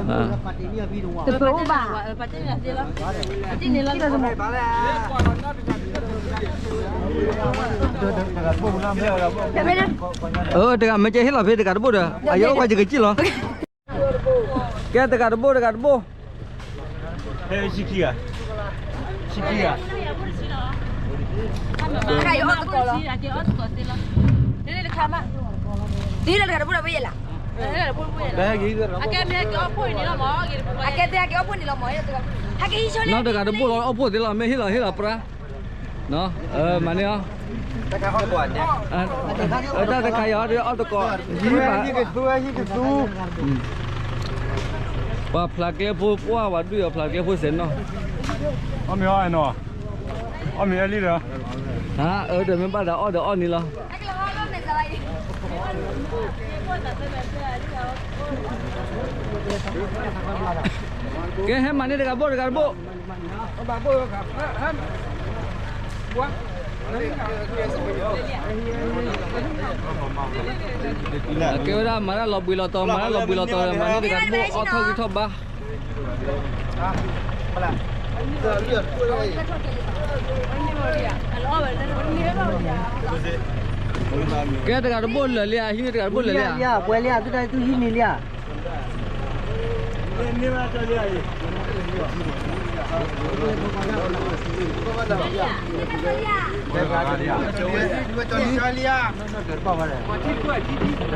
တပၢၢ်အိၣ်ဘၣ်. အၢ တဂၤမ့ၢ်ကဲဟ့ၣ်လီၤဖဲတဂၤတဘိၣ်ဒီး အယဲအိၣ်ကွၢ်ယကစံၣ်လီၤ. ကဲတဂၤတဘိၣ် တဂၤတဘိၣ်. ဟဲ ဆံခံဂၤ, ဆံခံဂၤ. တဂၤယအီၣ်သကိးလီၤ. တဂၤတဘိၣ်ဒီးပယဲၢ်လၢ်. အကဲမ့ၢ်ဟဲက့ၤအီၣ်ဖှိၣ်န့ၣ်လီၤမး, အကဲသ့ဟဲက့ၤအီၣ်ဖှိၣ်န့ၣ်လီၤမး, နီတဂၤတဘိၣ်လီၤ, အီၣ်ဖှိၣ်သ့လီၤ, မ့ၢ်ဟ့ၣ်လီၤဟ့ၣ်လီၤပြၢ်. မၤန့ၢ်အီၤ, တၢ်တခါအံၤအီၤ အီၣ်သကိး, ပှၤဖျါကျဲဖိပှၢ် ပှၤဒုၣ်အီၤဖျါကျဲဖိစဲးနီၤ. အီၣ်မ့ၤအီၣ်နီၤ, အီၣ်မ့ၤအီၣ်လံဒီး, အၢ ဒီးမ့ၢ်ဘၣ်ဒီးအီၣ်ဒီးအီၣ်န့ၣ်လီၤ. ကဲ ဟဲမၤန့ၢ်တဂၤဘိၣ် တဂၤတဘိၣ်. ကဲဝဲဒၣ် မၤတၢ်လီၤဘှံးလီၤတီၤ မၤတၢ်လီၤဘှံးလီၤတီၤ မၤန့ၢ်တဂၤတဘိၣ် အီၣ်ထီၣ်ဂံၢ်ထီၣ်ဘါ. ကဲတဂၤတဘိၣ်လၢာ်လံဧါ, ဟံးန့ၢ်တဂၤတဘိၣ်လၢာ်လံဧါ. ပှဲၤလံဧါ, သုတၢ်သူၣ်ဟံးန့ၢ်လံဧါ. လီၤကအိၣ်တကဲလံဧါ. လီၤကအိၣ်ဖးလံ. အိၣ်ဒီးခံ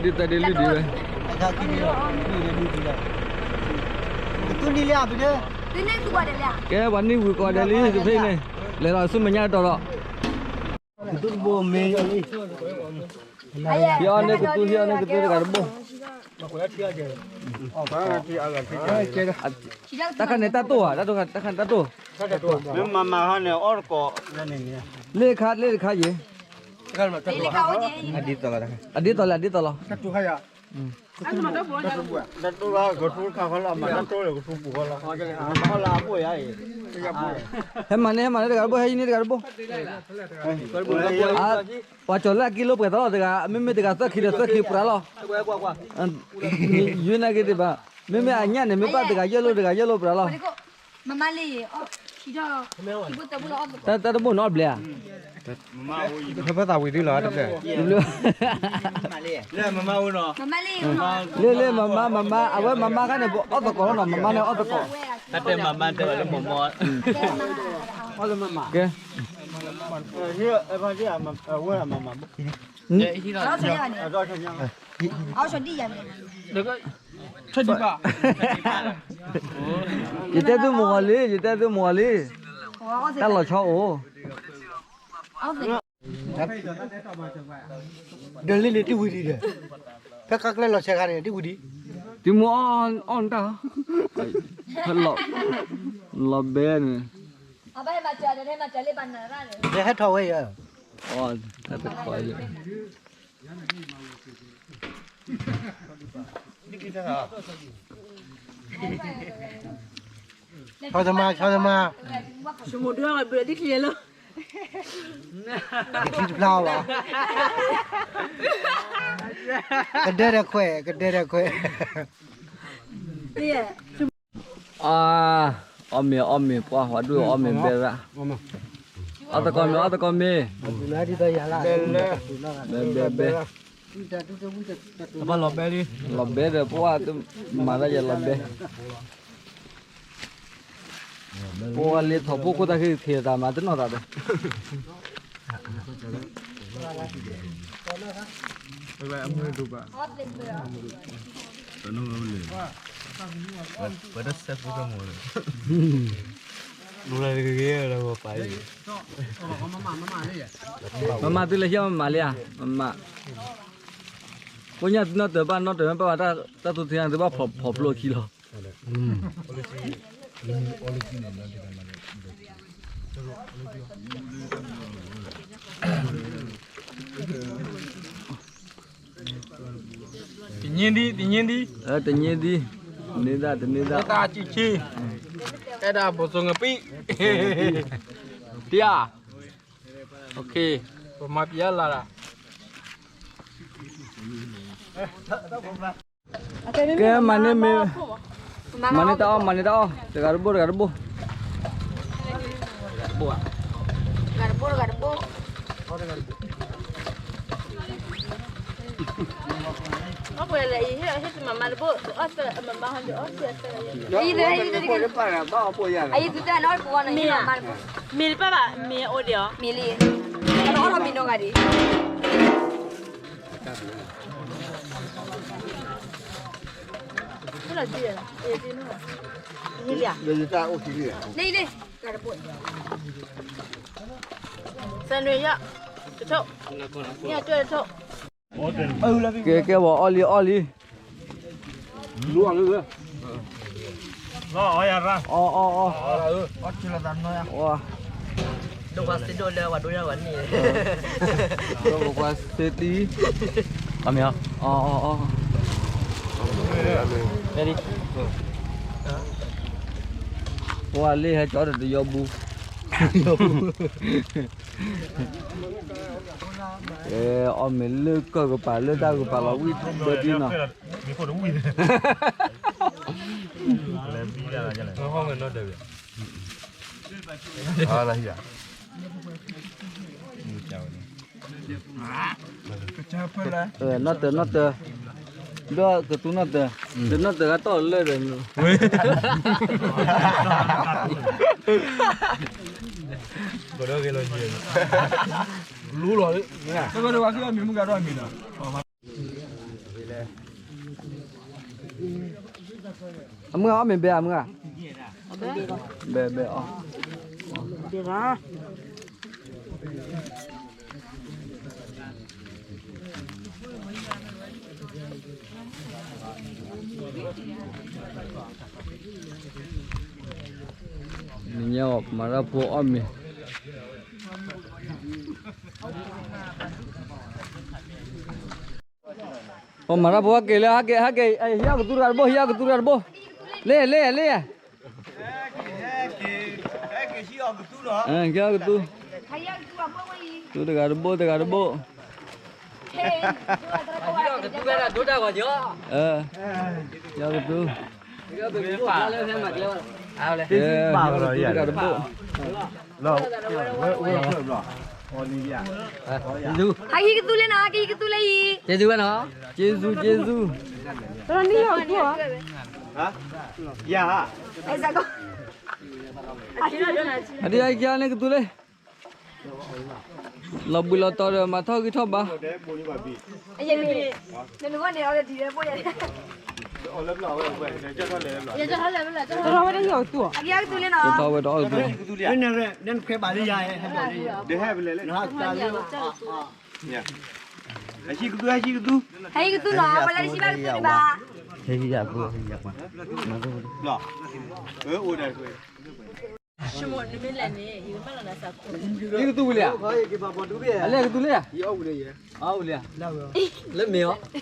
ဒုသၢဒုလွံၢ်ဒုဝဲ. ကဲ ပှၤန့ၢ်ဝံၤကိးဂၤဒဲးလံ တဖဲန့ၣ်, လဲၤဒီးဆူမဲာ်ညါတီၤဒီး. ဟံးအီၣ်န့ၢ်ကသူ ဟံးအီၣ်န့ၢ်ကသူတဂၤတဘိၣ်. တၢ်ခါန့ၣ်တၢ်တိၢ်ဧါ, တၢ်ခါန့ၣ်တၢ်တိၢ်. မ့ၢ်မၤမၤဟီန့ၣ် အီၣ်တကိး, လ့ၣ်တခါ လ့ၣ်တခါယဲၢ်. အဒ်သိးလီၤ, အဒ်သိးလီၤ. တၢ်တိၢ်လၢကထူတခါဃီလီၤ, မၤတၢ်တိၢ်လၢကထူပူၤဃီလီၤ. ဟဲမၤန့ၢ် ဟဲမၤန့ၢ်တဂၤတဘိၣ်, ဟဲယံၤန့ၢ်တဂၤတဘိၣ်. ပှၤကၠီၤလၢအက့လိပှဲၤသီလီၤတဂၤ, မ့မ့ၢ်တဂၤသၢခံဒီးသၢခံပြးလီၤ. ယွၤနာ်က့ဒံးဘၣ်, မ့မ့ၢ်အညၣ်န့ၣ် မ့ၢ်ဘၣ်တဂၤယဲၢ်လိၣ် တဂၤယဲၢ်လိၣ်ပြးလီၤ. တၢ်တဘိၣ်နီတဘျဲၣ်ဧါ. ဖဲသးဝံၤဒ်လီၤ, လၢမမါ, မမါ, အဝဲမမါခါန့ၣ် အီၣ်သကိးလီၤနီၤ, မမါန့ၣ်အီၣ်သကိး. ကဲ ယတဲသုမုာ်ဂီၤလံ, ယတဲသုမုာ်ဂီၤလံ, တၢ်လီၤဆီအိၣ်. ဒီးလံန့ၣ်တဝံၤဒံးဒီး, ဖဲခါကျဲလီၤဆဲးခါန့ၣ် တဝံၤဒံး, တမူအီၣ်အီၣ်တၢ်, လီၤဘဲန့ၣ်, ဟဲထီၣ်ဝဲယၤ, တၢ်တခီယၤ. ဆီသမါ, ဆီသမါ, ဒ်ခံတဖျါဘၣ်, ကဒဲဒီးခွဲး, ကဒဲဒီးခွဲး. အီၣ်မ့ၤ အီၣ်မ့ၤ ပှၤဟီဒုၣ်အီၣ်မ့ၤဘဲရၣ်, အီၣ်သကိးမ့ၤ အီၣ်သကိးမ့ၤ, ဘဲဘဲဘဲ, လီၤဘဲဒီးပှၤ မၤတၢ်ယဲလီၤဘဲ, ပှၤလ့ထီၣ်ဖိခိၣ်တၢ်ခံခံတၢ်မၤတနီၢ်သးဒီး ပတစဲးဖိကမီၤလၢ မမၤသုလၢဟံၣ်မမၤလံဧါ, မမၤ, ကိညၢ်သုနီၢ်တၢၤဘၣ် နီၢ်တၢၤမ့ၢ်ဘၣ်ဘၣ် တၢ်သူၣ်ထံၣ်သုဘၣ်ဖျိးဖျိးခံလီၤ. တညိဒံ တညိဒံ, တညိဒံ, တန့ၢ်ဒၣ် တန့ၢ်ဒၣ်, တၢ်ဆံးဆံး, အဲၣ်ဒၣ်ဘိၣ်စိငပံး. ပျၢ်, ပမၤပျၢ်လၢ်လၢ်, ကဲမၤန့ၢ်မ့ၢ်, မၤန့ၢ်တၢ်အီၣ် မၤန့ၢ်တၢ်အီၣ် တဂၤတဘိ တဂၤတဘိ, တဂၤတဘိ တဂၤတဘိ, အီၣ်ပှဲၤလဲၣ်အံၤ ဟ့ၣ်မၤမၤတဘိ အီၣ်သၢ မၤမၤဟီဒီးအီၣ်သၢ အံၤသၢ အံၤသၢ မ့ၢ်တပၢ်ဘၣ် မ့ၢ်အိၣ်ဒံးအီၤ မ့ၢ်လံ, အီၣ်မ့ၢ်နီၢ်ဂၤဒံး, န့ၣ်လံ, တၢ်အိၣ်ခံလံ, စနွေယၣ်, တထိ, န့ၣ်အကၢၢ်တထိ, ကဲကဲဝဲအီၣ်လံအီၣ်လံ, အီၣ်အီၣ်အီၣ်, ဒိၣ်ကွၢ်စ့ဒိၣ်လၢဝဲဒိၣ်ယၢ်ဝဲန့ၣ်, ဒိၣ်ကွၢ်စ့တံၢ်, အီၣ်မ့ၢ်အီၣ်, အီၣ်အီၣ်အီၣ်, ပှၤလၢဟဲကၠီတယီဘူ အီၣ်မ့ၢ်လၢကၢၢ်ကပၤလၢတၢ်ကပၤလီၤဝံၣ်ဘၢဒ်နီၤ, နီၢ်တၢၤနီၢ်တၢၤ, ဒီးကသူနီၢ်တၢၤ, ဒီးနီၢ်တၢၤကတီၢ်လၢဒီး လူလီၤ, အမုၢ်ဂၤအီၣ်မ့ၢ်ဘဲအမုၢ်ဂၤ, ဘဲဘဲအီၣ်, နညါအီၣ်မၤတၢ်ဖိအီၣ်မ့ၢ် ပမၤတၢ်ဖိဟဲက့ၤလၢ ဟဲက့ၤ ဟဲက့ၤ ဟံးအီၣ်ကသူတဂၤတဘိ ဟံးအီၣ်ကသူတဂၤတဘိ, လ့ၣ် လ့ၣ် လ့ၣ်, ဟံးအီၣ်ကသူ, သူတဂၤတဘိ တဂၤတဘိ, ဟံးအီၣ်ကသူ, ဟံးအီၣ်ကသူတဂၤတဘိ ဟဲက့ၤကသူလ့ၣ်နီၤ ဟဲက့ၤကသူလ့ၣ်, ကျေးဇူးဝဲနီၤ, ကျေးဇူး ကျေးဇူး, တနံၣ်ဟီၣ်ကသူ, ယၤ, အဒံအကါန့ၣ်ကသူလ့ၣ်, လီၤဘှံးလီၤတီၤဒီးမၤထီၣ်ဂံၢ်ထီၣ်ဘါ ကထီၣ်ဝဲတအီၣ်ကသူ, ကထီၣ်ဝဲတအီၣ်ကသူ, ဟဲက့ၤကသူ, ဟဲက့ၤကသူနီၤ, ပှၤလၢတဟံးဘၣ်ကသူတဘၣ်, ဟဲက့ၤယၤ, ဟံးကသူဝံၤလံဧါ, အလဲၣ်ကသူလ့ၣ်ဧါ, အဝံၤလံဧါ, လၢမ့ၢ်အီၤ, ဟဲ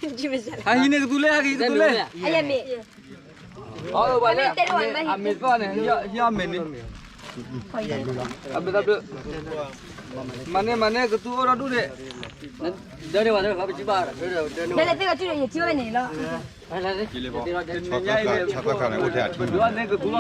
ဟံးန့ၢ်ကသူလ့ၣ် ဟဲက့ၤကသူလ့ၣ်, အမ့ၢ်သီၣ်န့ၣ် ဟံးအီၣ်မ့ၢ်န့ၣ်, အဘျုး, မၤန့ၢ် မၤန့ၢ်ကသူအိၣ်ဒီဒူၣ်န့ၣ်, ဒၢန့ၢ်ဝဲဒၣ် ပစံးဘၣ်, ဒၢန့ၢ်ဝဲ, ဆီဖဲခါန့ၣ် အိၣ်ထဲအထံမ့ၢ်, ဆီဖဲခါန့ၣ် အိၣ်ထဲအထံမ့ၢ်, န့ၣ်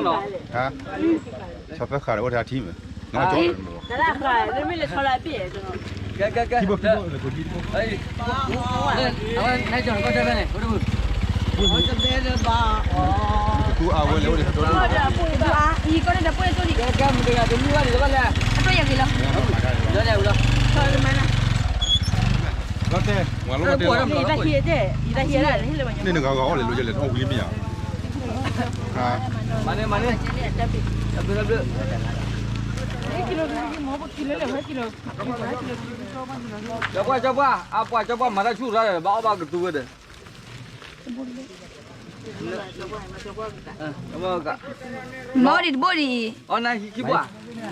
နဂၤဂၤအီၣ်လဲၤလိယလဲၤထီၣ်ဝံၤလံမ့ၢ်ဧါ, မၤန့ၢ် မၤန့ၢ်, ကၠီပှၢ် ကၠီပှၢ် အပှၤကၠီပှၢ်မၤတၢ်ဆူၣ်ရၣ်ဒီး ဘၣ်အီၣ်ဘၣ်ကသူဝဲဒီး, မၤအီၣ်ဒံးတဘိဒံး, အီၣ်နၤဟံးခံပှၤ, အ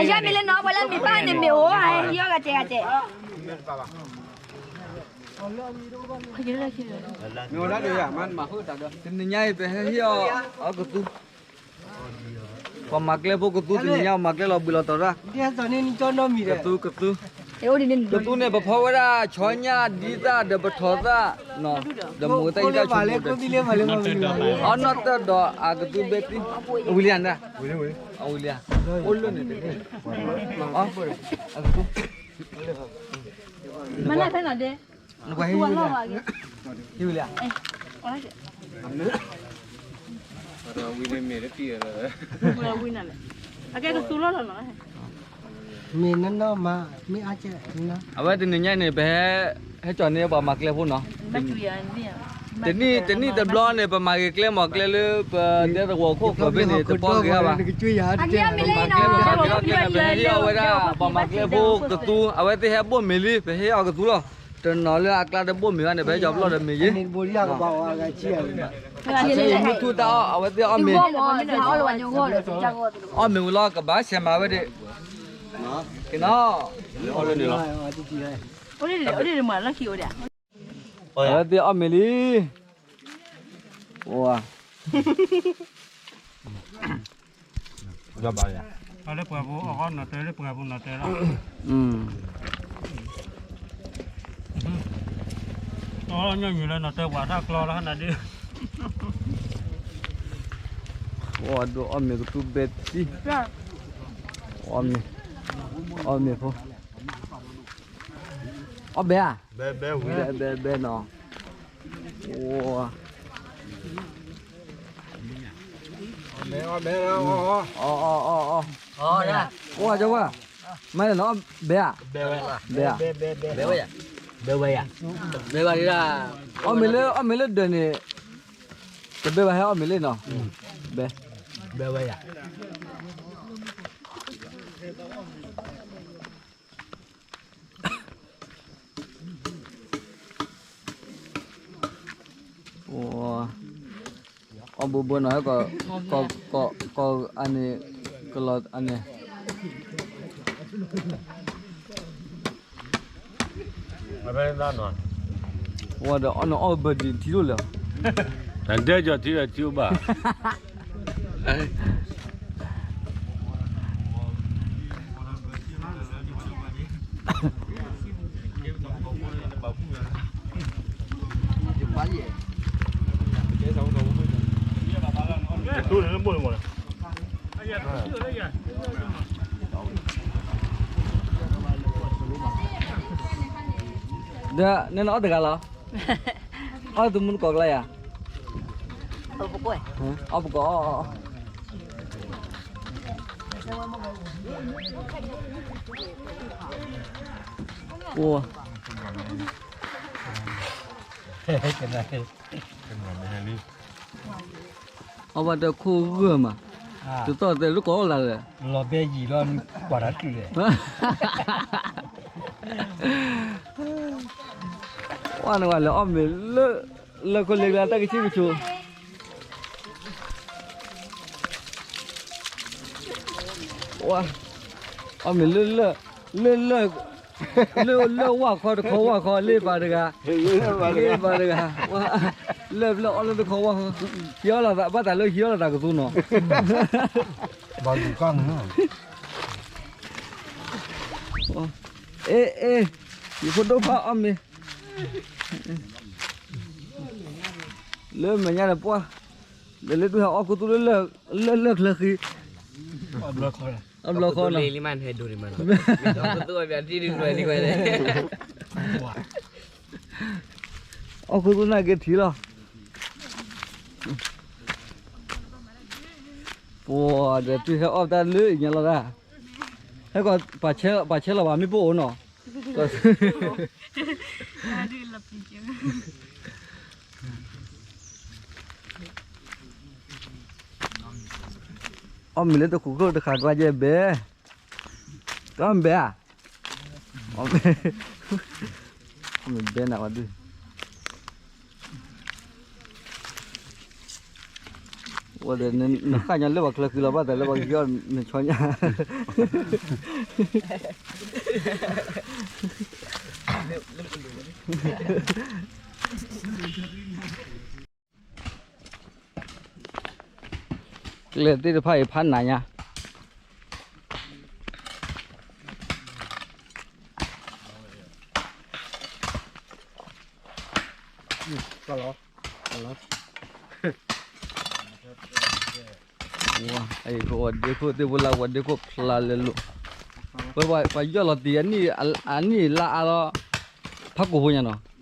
ယါမ့ၢ်လၢနီၢ်ပှၤလၢမ့ၢ်ပၢ်န့ၣ်မ့ၢ်အိၣ်, ဟံးအီၣ်ဂၤတဲဂၤတဲ တနံၤညါအံၤ ပဟဲဟ့ၣ်အီၤ အီၤကသူ, ပှၤမၤကျဲဖိကသူ တနံၤညါ ပှၤမၤကျဲလီၤဘှံးလီၤတီၤတၢ်, ကသူ, ကသူ, ကသူန့ၣ် ပဖီဝဲဒၣ် ဆီညၣ်ဒ်သၣ်ဒီးပထီၣ်သၣ်, ဒီးမုၢ်တၢ်အံၤတၢ်ဆိကမိၣ်ဒီး, အနီၢ်တၢၢ်ဒီးအကသူဘဲသံ, ဝံၤလံဧါ, ဝံၤလံ, အိၣ်လၢန့ၣ်, အကသူ, မနဖဲနၤဒဲ နကွၢ်ဟံၣ်ဝံၤလံ, ဟံၣ်ဝံၤလံ, မ့ၢ်နီၢ်နီၢ်မး, မ့ၢ်အါကဲ, အဝဲတနံၤညါန့ၣ် ပဟဲ, ဟဲကၠီၣ်န့ၢ်ပှၤမၤကျဲဖိနီၤ, တနံၣ်တဘျီန့ၣ် ပမၤဂ့ၤကျဲမၤကျဲလၢ ပဒဲသဝီခိၣ်ဃၢၤဖဲန့ၣ် တပီဂ့ၤဘၣ်, ပမၤကျဲမၤကျဲန့ၣ် ပဟ့ၣ်အီၤဝဲဒၣ် ပှၤမၤကျဲဖိကသူ, အဝဲသ့ၣ်ဟဲဘိၣ်မ့ၤလံ ပဟ့ၣ်အီၤကသူလီၤ, တနီၤလၢအကျါတဘိၣ်မ့ၤဘၣ်န့ၣ် ပဟဲကၠီၣ်ပျီၢ်ဒီးမ့ၤယ့ၣ်, မုၢ်ထူၣ်တၢ်အီၣ် အဝဲသ့ၣ်အီၣ်မ့ၤ, အီၣ်မ့ၤဝံၤလီၤ ကဘၣ်ဆဲးမၤဝဲဒၣ်, ကနီၤ, အဝဲသ့ၣ်အီၣ်မ့ၤလံ, လၢပှၤပူၤအဂီၢ်နီၢ်တၢလၢပှၤပူၤနီၢ်တၢလီၤ, အီၣ်ညီနုၢ်လၢနီၢ်တၢပှၤတၢ်ကျီလီၤနၤဒုး, အီၣ်မ့ၤကသူဘဲသံ, အီၣ်မ့ၤ, အီၣ်မ့ၤဖိ, အီၣ်ဘဲဧါ, ဘဲဘဲနီၤ, အီၣ်, အီၣ်, အီၣ်, အီၣ်, အီၣ်, မၤန့ၣ်နီၤ, ဘဲဧါ, ဘဲဧါ, ဘဲဝဲ, ဘဲဝဲ, အီၣ်မ့ၤလၢ အီၣ်မ့ၤလၢဒၢးန့ၣ်, တဘဲဘၣ်ဟဲအီၣ်မ့ၤလံနီၤ, ဘဲ, ဘဲဝဲယၤ အီၣ်ဘိဘိနီၤ, ကီၢ်အန့ၣ်, ကလီၤအန့ၣ်, ဝဲဒီးအီၣ်နအီၣ်ဘၢဒံးထံဒိၣ်လဲၣ်, တၢ်ဒဲကီၤထံဒီးထံအိၣ်ဘၣ် ဒီး နနအီၣ်တဂၤလီၤ, အီၣ်သမူတကိးကျါယၤ, အီၣ်ပကိး, အိၣ် အဝဲတခိၣ်ဂၢၢ်မး, တသီၣ်သဲးလၢကိးလၢ်လဲၣ်, လီၤဘဲယံာ်လီၤ ကွၢ်တၢ်တုၤလဲၣ်, ဝဲနဝဲလဲၤအီၣ်မ့ၤလၢ လၢခိၣ်လ့ကျါတၢ်ကဆံကဆိ, အီၣ်မ့ၤလၢ လၢ လၢ လၢ လၢဝၣ်ခီတခီဝၣ်ခီ လ့ပာ်တဂၤ, လ့ပာ်တဂၤ, လၢပျၢၤအီၣ်လၢတခီဝၣ်ခီ, ဟံးအီၣ်လိာ်သး ဘၣ်သးလၢဟံးအီၣ်လိာ်သးကသူနီၤ, ဘၣ်ဒုးကါန့ၣ်, အ့ အ့ ယဖိဒိၣ်ဖးအီၣ်မ့ၤ လၢမဲာ်ညါဒီးပှၢ်, ဒီးလၢဒုးဟဲအီၣ်ခူသူၣ်လၢ လၢ လၢချၢဃံ, အဘျီခီနီၤ, အီၣ်ခူသူၣ်န့ၣ်က့ၤထံလီၤ, ပှၤဒီးတုၤဟဲအီၣ်တၢ်လၢအံၤညါလီၤဒၣ်, ဟဲကီး ပှၤဆဲးလီၤဘၣ်မ့ၢ်ပအိၣ်နီၤ အီၣ်မ့ၤလၢတခိၣ်ကျိၣ်တခါကျါယဲၢ်ဘဲ, တအီၣ်မ့ၤဘဲဧါ, အီၣ်မ့ၤဘဲနၤဝဲဒုး, ဝဲဒီးနဃၣ်ညါလၢပှၤချၢဃံလီၤ ဘၣ်သးလၢပှၤကဟံးအီၣ်နဆီညါ ကျဲသ့ၣ်တဖၣ်အံၤဖးနးညါ, ဝဲဒ့ခိၣ်သ့ၣ်ဖိလၢဝဲဒ့ခိၣ်ဖျါလဲၤလိာ်, ဝဲပှၤယီၢ်လီၤတံၢ် အနံၣ်လါအါလီၤ, ဖးကိာ်ဖိညါနီၤ.